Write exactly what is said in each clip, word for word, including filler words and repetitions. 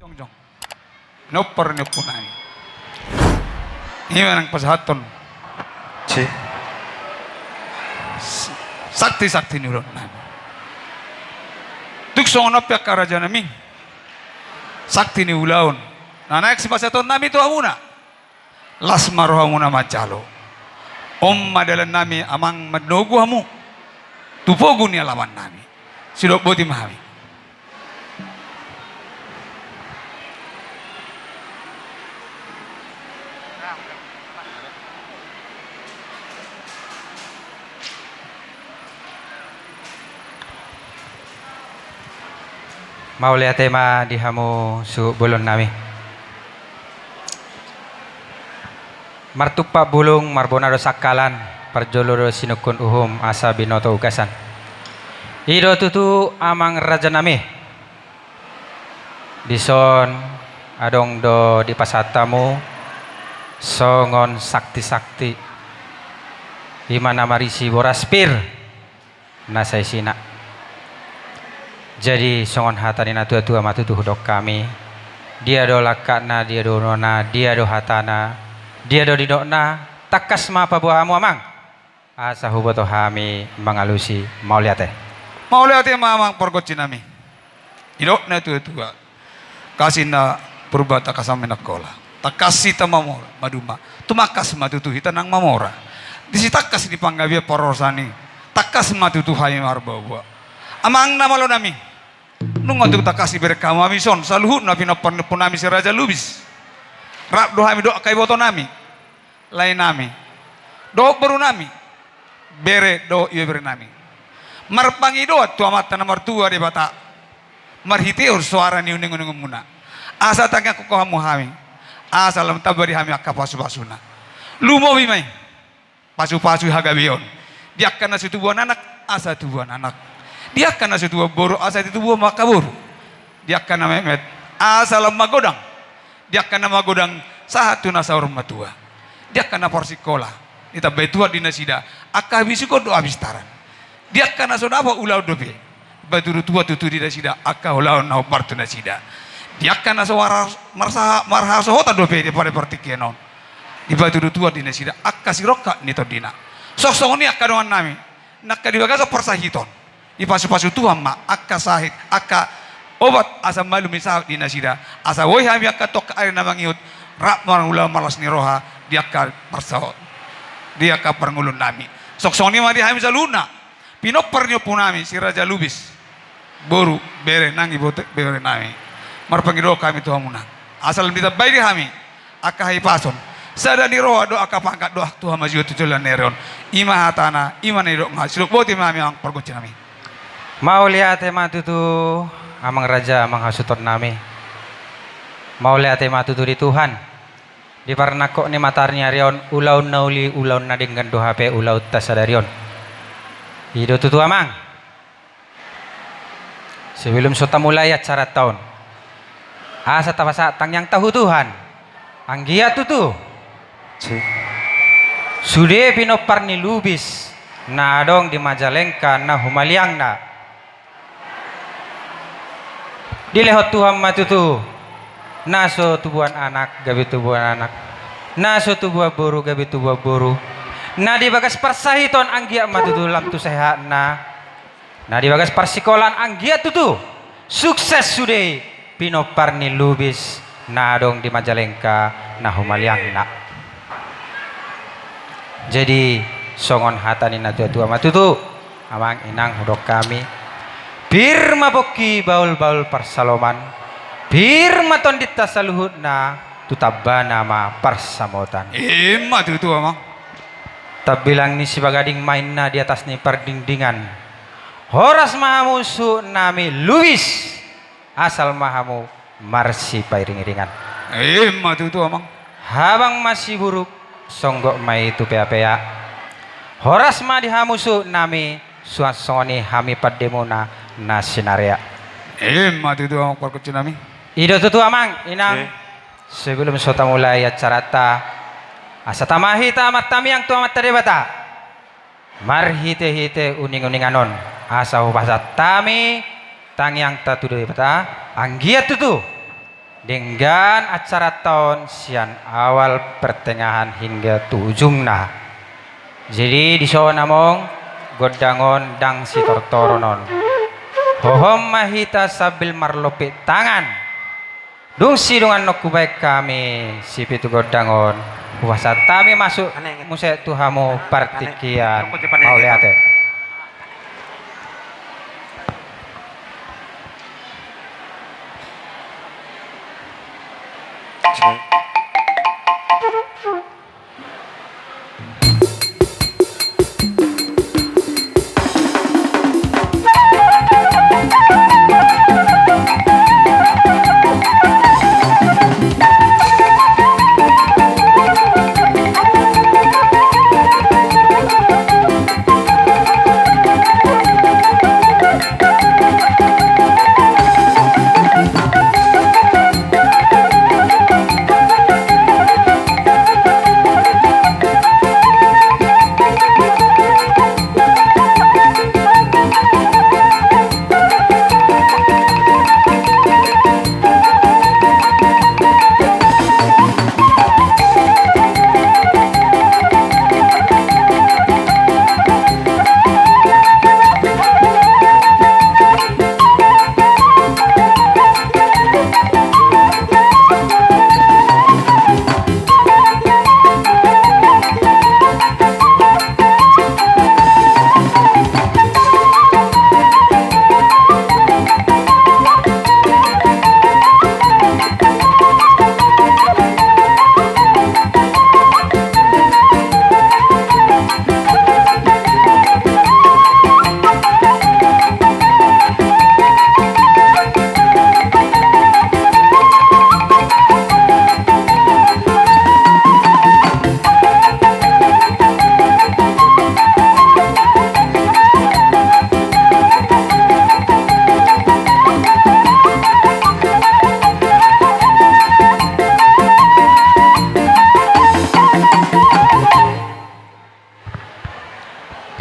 Jongjong. Nompar ni ompunami. Ima nang pasahathon. Si. Sakti-sakti ni ulaonnami. Tung songon on pe angka rajanami. Sakti ni ulaon. Na naeng sipasahatonnami tu hamuna. Las ma rohamuna manjalo. On ma dalannami amang manogu hamu. Tu pogu ni alamannami. Sidok boti ma hami. Mauliate ma di hamu suhut bolonnami. Martumpak bulung, marbona do sangkalan, parjolo do sinungkun uhum, asa binoto ugasan. I do tutu amang rajanami. Dison adong do dipasahat hamu songon sakti-sakti. Ima na marisi boras pir. Na saisina. Jadi songon hata ni na tua-tua ma tutu hudok hami. Dia do langkatna, dia do unokna, dia do hatana, dia do nidokna, tangkas ma paboa hamu amang. Asa huboto hami mangalusi, mauliate. Mauliate ma amang pargonsinami. Didok na tua-tua. Kasi na purba tangkas ma i nangkola. Tangkas hita mamora, maduma. Tumangkas ma tutu hita nang mamora. Di sitangkas ni panggabean parhorasan i. Tangkas ma tutu hami marboaboa. Amang na malonami. Nunga tung tangkas dibereng hamu hami dison, saluhutna pinompar ni ompunami si Raja Lubis. Rap do hami dohot angka ibotonami. Laenami. Dohot borunami. Bere dohot ibeberenami. Marpangidoan tu Amanta na martua Debata. Marhitehon soara ni uning-uninganmuna. Asa tangiangkon hamu hami. Asa lam tamba di hami angka pasu-pasuna. Lumobi ma i. Pasu-pasu hagabeon. Di angka na so tubuan anak, asa tubuan anak. Di angka na so tubuan boru, asa ditubuhon ma angka boru. Di angka na metmet, asa lam magodang. Di angka na magodang, sahat tu na saur matua. Di angka na parsikola, ditambai Tuhan di nasida, angka habisuhon dohot habistaran. Di angka na so dapot ulaon dope, dipaturut Tuhan tutu di nasida, angka ulaon na hombar tu nasida. Di angka na so marha-, marsaha-, marhasohotan dope di pari partingkian on. Dipaturut Tuhan di nasida, angka sirongkap ni tondina. Songon i angka dongannami, nangkin di bagasan parsahiton. Dipasu-pasu Tuhan ma, angka sahit, angka obat, asa malum ni sahat di nasida. Asa boi hami angka tongka ari na mangihut, rap marulaon marlas ni roha, di angka parsahot. Di angka parngoluonnami. Songon i ma di hami saluhutna. Pinompar ni ompunami, si Raja Lubis. Boru, bere, nang iboto, berenami. Marpangido hami tu hamuna. Asa lam ditambai di hami. Angka hahipason. Sada ni roha dohot angka pangkat dohot tu hamajuon tu joloan ni ari on. Ima hatana, ima na nidokna. Sidok boti ma hami amang pargonsinami. Mauliate ma tutu, amang raja, amang hasuhutonnami. Mauliate ma tutu di Tuhan. Di parnangkok ni mataniari on, ulaon na uli, ulaon na denggan do hape, ulaonta sadari on. I do tutu amang. Sebelum so tamulai acaranta on, asa tapasahat tangiangta tu Tuhan. Anggiat tutu. Si. Sude pinompar ni Lubis, na adong di Majalengka, na humaliangna. Dilehon Tuhan ma tutu. Na so tubuan anak, gabe tubuan anak. Na so tubuan boru, gabe tubuan boru. Na di bagas parsahiton anggiat ma tutu lam tu sehatna. Na di bagas parsikolaan anggiat tutu. Sukses sude pinompar ni Lubis na adong di Majalengka na humaliangna. Jadi, songon hata ni na tua-tua ma tutu, amang inang hudok hami. Pir ma pongki bahul-bahul parsaloman, pir ma tondinta saluhutna, tu tambana ma parsamotan. Ima tutu, amang. Tambilang ni Sibagading ma inna di atas ni pardingdingan. Horas ma hamu suhutnami Lubis. Asal ma hamu marsipairing-iringan. Ima tutu, amang. Habang ma siburuk, songgop ma i tu pea-pea. Horas ma di hamu suhutnami, suang songon i hami pandemuna na sinarea. Ima tutu, amang pargonsinami. I do tutu, amang inang. Eh. Sebelum so tamulai acaranta, asa tama hita martamiang tu Amanta Debata. Marhite-hite uning-uningan on, asa hupasahat hami tangiangta tu Debata, anggiat tutu. Denggan acaranta on sian awal, pertengahan hingga tu ujungna. Jadi dison amang, gondang on ndang sitortoron on. Hohom ma hita sambil marlompit tangan. Dung sidung annon hubaen hami sipitu gondang on, hupasahat hami masuk muse tu hamu partingkian. Mauliate.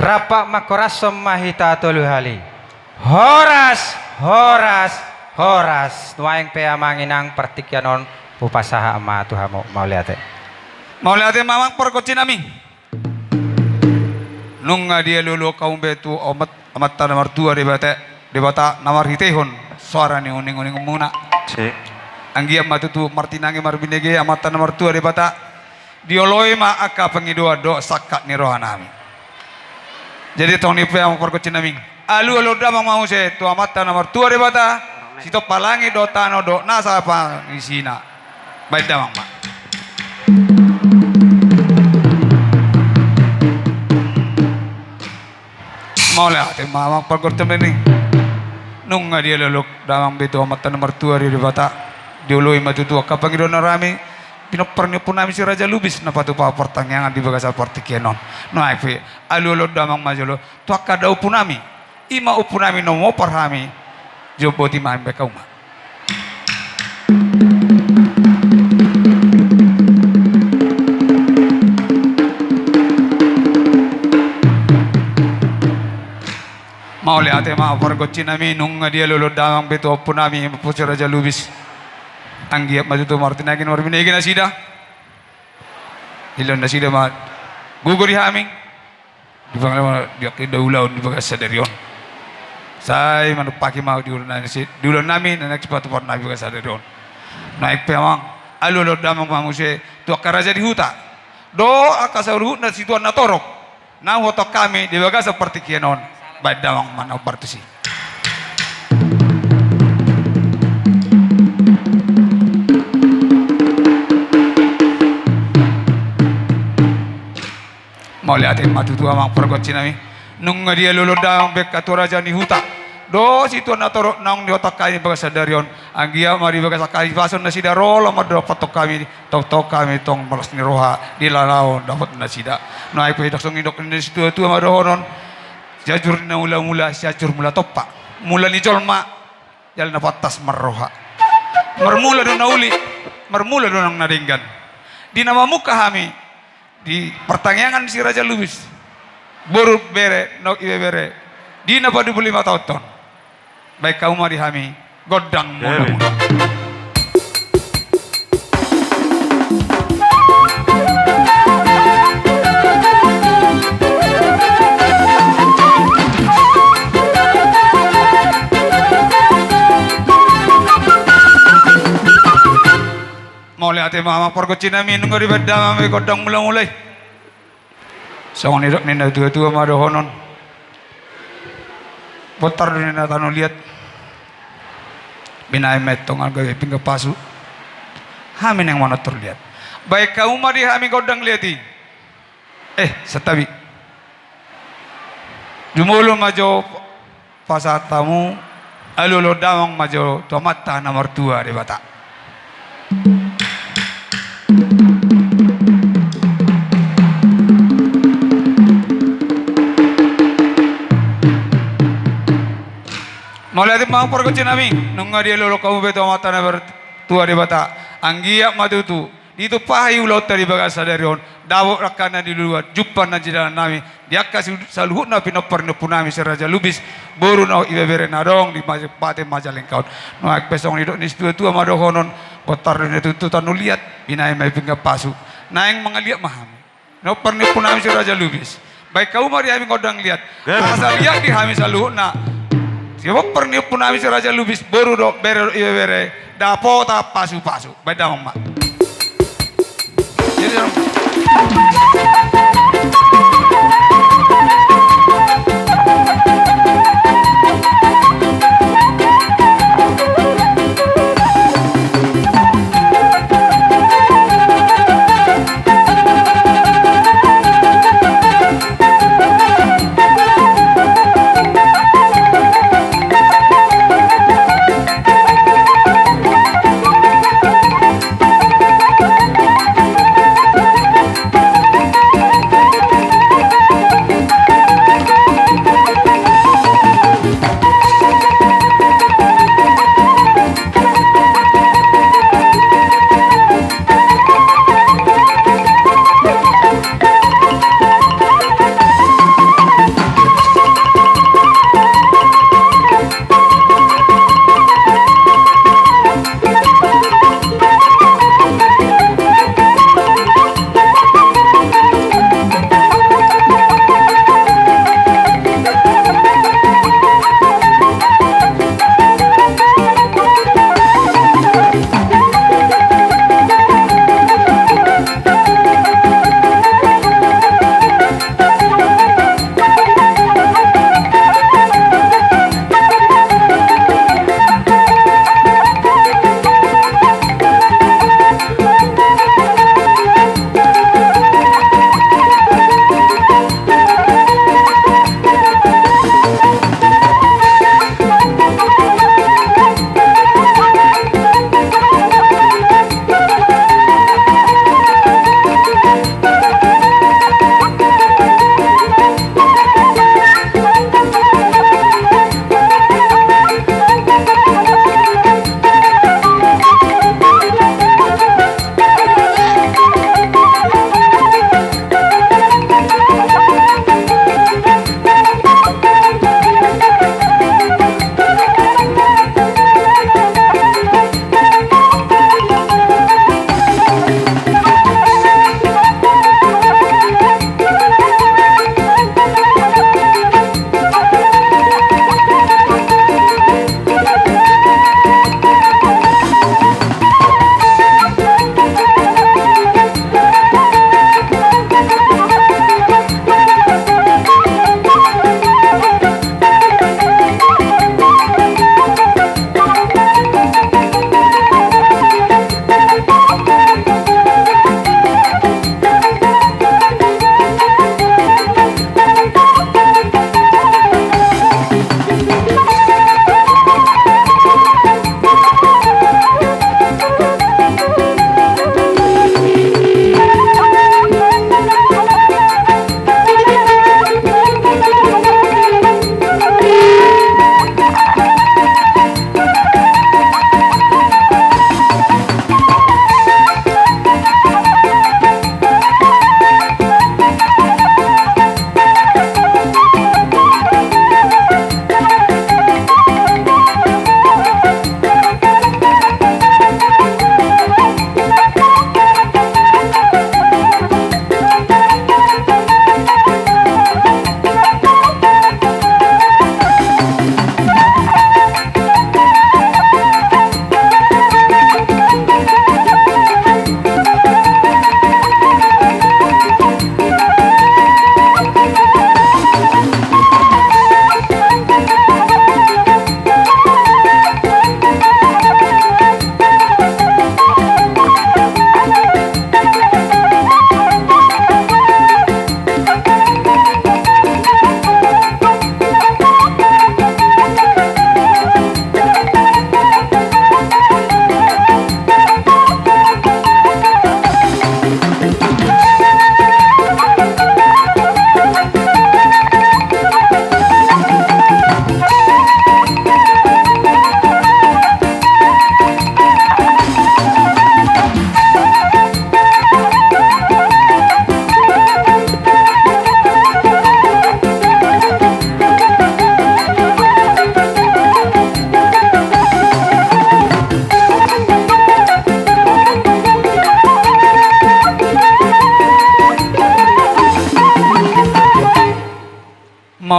Rap ma, horashon ma hita tolu hali. Horas, horas, horas. Nuaeng pe amang inang, partingkian on hupasahat ma tu hamu. Mauliate. Mauliate ma amang pargonsi nami. Nunga dialualuhon hamu be tu Amat-, Amanta na martua Debata, Debata na marhitehon soara ni uninguningan muna. Si. Anggiat ma tutu martinangi marbinege Amanta na martua Debata. Dioloi ma angka pangidoan dohot sangkap ni roha nami. Jadi tong ni pe amang pargonsi nami, alualuhon damang ma muse tu Amanta na martua Debata, sitompa langit dohot tano dohot nasa pangisina. Baen damang ma. Mauliate ma amang pargonsi nami. Nunga dialualuhon damang be tu Amanta na martua Debata. Dioloi ma tutu angka pangidoan nami. Pinompar ni ompu nami si Raja Lubis na patupa partangiangan di bagasan partingkian on. Nuaeng pe alualuhon damang ma jolo tu angka da ompu nami. I ma ompu nami na humompar hami. Jolo boti ma, baen hamu ma. Mauliate ma pargonsi nami, nunga dialualuhon damang be tu ompu nami, Ompu si Raja Lubis. Anggiat ma tutu martinangi marbinege nasida. Dilehon nasida ma gogo di hami. Di pangalaman di angka ulaon di bagasan sadari on. Sai manumpahi ma di ulaon nami, di ulaon nami na naeng sipatupaon nami di bagasan sadari on. Nuaeng pe amang, alualuhon damang ma muse tu angka raja ni huta dohot angka saluhutna situan na torop na huoto hami di bagasan partingkian on. Baen damang ma na hombar tusi. Mauliate ma tutu amang pargonsi nami. Nunga dialualuhon damang be angka tu raja ni huta dohot situan na torop naung dihuoto hami di bagasan sadari on. Anggiat ma di bagasan hahipason nasida ro laho mandapothon hami, tongtong hami tong malas ni roha di na laho dapot nasida. Nuaeng pe didok songon didok ni situatua ma dohonon. Sianjur na mulamula, sianjur mula tompa. Mula ni jolma jala na pantas marroha. Marmula do na uli, marmula do nang na denggan. Di na mamungka hami di partangiangan si Raja Lubis, boru bere, nang ibebere, di na paduahulu lima taon on. Baen hamu ma di hami gondang muna-muna. Ate ma amang pargonsi nami, nunga dibaen damang be gondang mula-mula i. Songon nidok ni na tua-tua ma dohonon. Bontar do ninna tano liat. Binaen ma i antong gabe pinggan pasu. Hami naeng manortor liat. Baen hamu ma di hami gondang liat i. Eh, santabi. Jumolo ma jo pasahat hamu, alualu damang ma jo tu Amanta na martua Debata. Mauliate ma amang pargonsi nami, nunga dialualu hamu be tu Amanta na martua Debata, anggiat ma tutu ditumpahi ulaonta di bagasan sadari on, dapot angka na niluluan, jumpang na jinalahan nami, di angka si-, saluhutna pinompar ni ompu nami si Raja Lubis, boru dohot ibebere na adong di Maj-, Kabupaten Majalengka on. Nuaeng pe songon nidok ni situa-tua ma dohonon, bontar do ninna tutu tano liat, binaen ma i pinggan pasu. Naeng mangaliat ma hami. Pinompar ni ompu nami si Raja Lubis. Baen hamu ma di hami gondang liat. Asa liat di hami saluhutna. Pinompar ni ompu nami si Raja Lubis, boru dohot bere dohot ibebere, dapotan pasu-pasu. Baen damang ma. Jadi,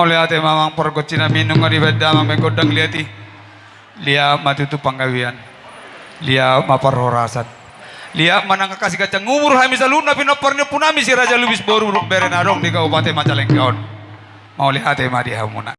Mauliate ma amang pargonsi nami, nunga dibaen damang ma gondang liat i. Liat ma tutu panggabean. Liat ma parhorasan. Liat ma nang angka siganjang umur hami saluhutna pinompar ni ompu nami Si Raja Lubis boru dohot bere na adong di Kabupaten Majalengka on. Mauliate ma di hamuna.